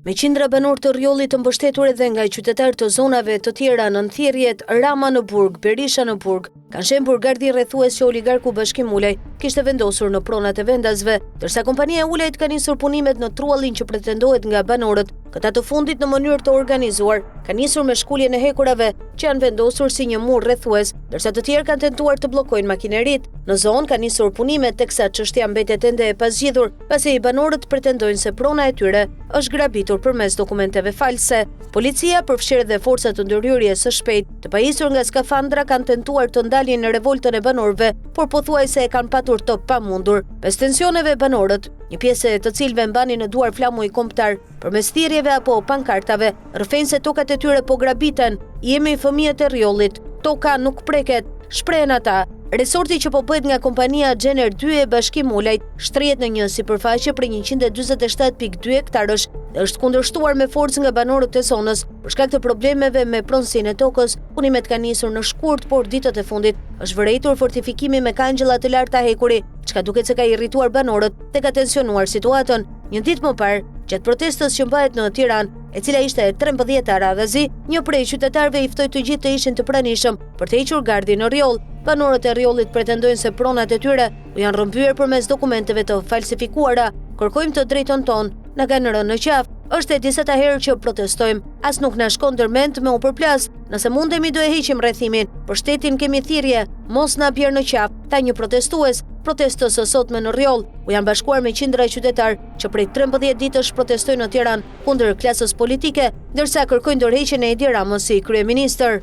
Me qindra banorë të Rrjollit të mbështetur edhe nga qytetarë të zonave të tjera nën thirrjet Rama në burg, Berisha në burg, kanë shembur gardhin rrethues që oligarku Bashkim Ulaj kishte vendosur në pronat e vendasve, ndërsa kompania e Ulajt ka nisur punimet në truallin që pretendohet nga banorët. Këta të fundit në mënyrë të organizuar kanë nisur me shkuljen e hekurave që janë vendosur si një mur rrethues, ndërsa të tjerë kanë tentuar të bllokojnë makineritë. Në zonë kanë nisur punimet teksa çështja mbetet ende e pazgjidhur, pasi banorët pretendojnë se prona e tyre është grabitur përmes dokumenteve false. Policia, përfshirë dhe forcat e ndërhyrjes së shpejtë, të pajisur nga skafandra kanë tentuar të ndalin revoltën e banorëve, por pothuajse e kanë patur të pamundur. Mes tensioneve banorët, një pjesë e të cilëve mbanin në duar flamuj kombëtar, përmes thirrjeve apo pankartave, rrëfejnë se tokat e tyre po grabiten, jemi fëmijët e Rrjollit, toka nuk preket, shprehen ata. Resorti që po bëhet nga kompania Gener 2 e Bashkim Ulajt shtrihet në një sipërfaqe prej 147.2 hektarësh dhe është kundërshtuar me forcë nga banorët e zonës për shkak të problemeve me pronësinë e tokës. Punimet kanë nisur në shkurt, por ditët e fundit është vërejtur fortifikimi me kangjella të larta hekuri, çka duket se ka irrituar banorët dhe ka tensionuar situatën. Një ditë më parë, gjatë protestës që mbahet në Tiranë, e cila ishte e 13-ta radhazi, një prej qytetarëve i ftoi të gjithë të ishin të pranishëm për të hequr gardhin në Rrjoll. Banorët e Rrjollit pretendojnë se pronat e tyre u janë rrëmbyer përmes dokumenteve të falsifikuara. Kërkojmë të drejtën tonë, na kanë rënë në qafë. Është e disata herë që protestojmë. As nuk na shkon ndërmend me u përplas. Nëse mundemi do e heqim rrethimin. Për shtetin kemi thirrje, mos na bjer në qafë, tha një protestues. Protestës së sotme në Rrjoll u janë bashkuar me qindra qytetarë që prej 13 ditësh protestojnë në Tiranë kundër klasës politike, ndërsa kërkojnë dorëheqjen e Edi Ramës si kryeministër.